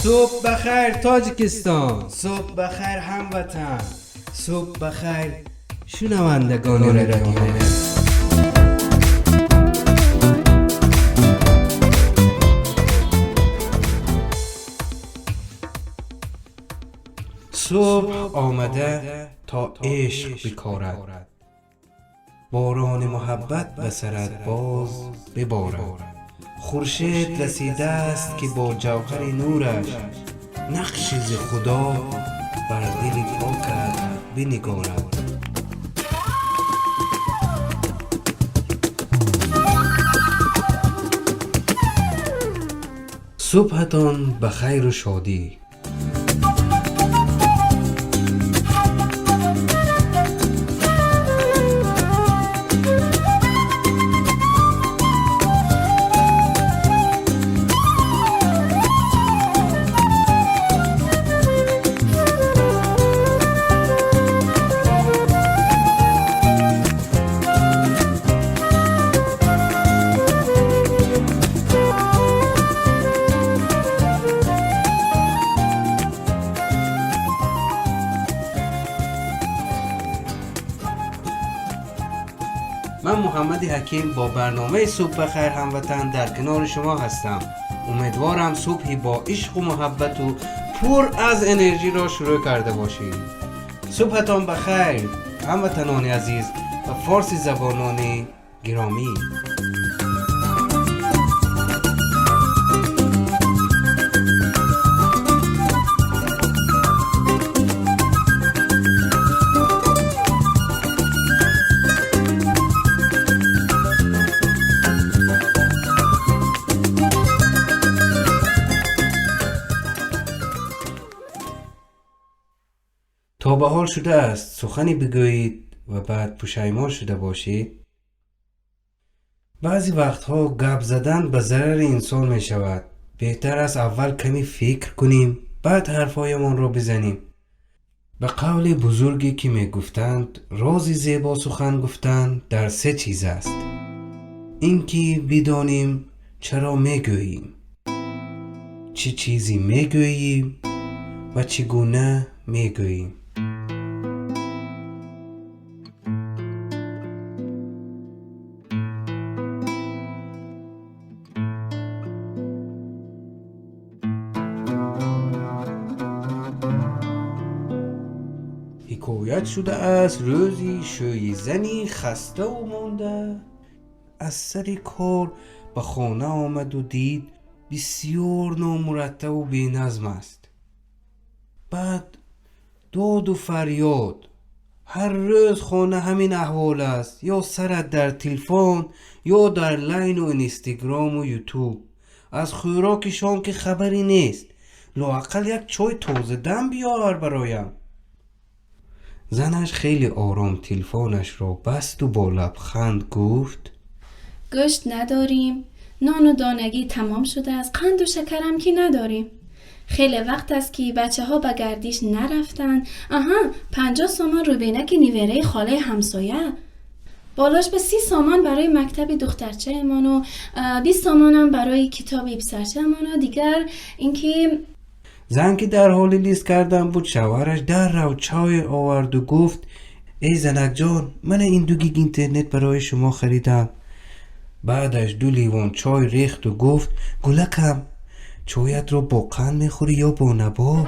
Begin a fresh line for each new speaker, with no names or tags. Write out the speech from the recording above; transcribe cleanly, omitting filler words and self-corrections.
Субҳ бахайр, Тоҷикистон, субҳ бахайр, ҳамватан, субҳ бахайр, шунавандагони Радио Меҳр. Субҳ омада то ишқ бикорад, борони муҳаббат ба сарат боз биборад. Хуршед расидааст, ки бо ҷавҳари нураш нақши зи Худо бар дили покат бинигорад. Субҳатон ба хайру шодӣ. Ман Муҳаммади Ҳаким бо барномаи «Субҳ бахайр, ҳамватан» дар канори шумо ҳастам. Умедворам, субҳи бо ишқу муҳаббату пур аз энержиро шурӯъ карда бошед. Субҳатон бахайр, ҳамватанони азиз ва форси забонони гиромӣ. То ба ҳол шудааст, сухане бигӯед ва баъд пушаймон шуда бошед? Баъзе вақтҳо гап задан ба зарари инсон мешавад. Беҳтар аст, аввал каме фикр кунем, баъд ҳарфҳоямонро бизанем. Ба қавли бузурге, ки мегуфтанд, рози зебо сухан гуфтан дар се чиз аст: ин ки бидонем, чаро мегӯем, чӣ чизе мегӯем ва чӣ гуна мегӯем. Ҳикоят шудааст, рӯзи шӯи зани хаставу монда аз сари кор ба хона омаду дид, бисёр номураттабу беназм аст. Баъд доду фарёд: «Ҳар рӯз хона ҳамин аҳвол аст, ё сарат дар телефон, ё дар Лайну Инстаграму Ютуб, аз хӯроки шом ки хабаре нест, лоақал як чой тозадам биёвар бароям». Занаш хеле ором телефонашро басту бо лабханд гуфт:
Гӯшт надорем, нону донагӣ тамом шудааст, қанду шакарам ки надорем. Хеле вақт аст, ки бачаҳо ба гардиш нарафтанд. Аҳа, 50 сомон рӯбинаки невераи холаи ҳамсоя, болош ба 30 сомон барои мактаби духтарчаемону 20 сомонам барои китоби писарчаемону дигар инки.
Зан ки дар ҳоли лист кардан буд, шавҳараш даррав чой оварду гуфт: «Эй занакҷон, мана ин 2 гиг интернет барои шумо харидам». Баъдаш ду ливон чой рехту гуфт: «Гулакам, чоятро бо қанд мехӯрӣ ё бо набот?»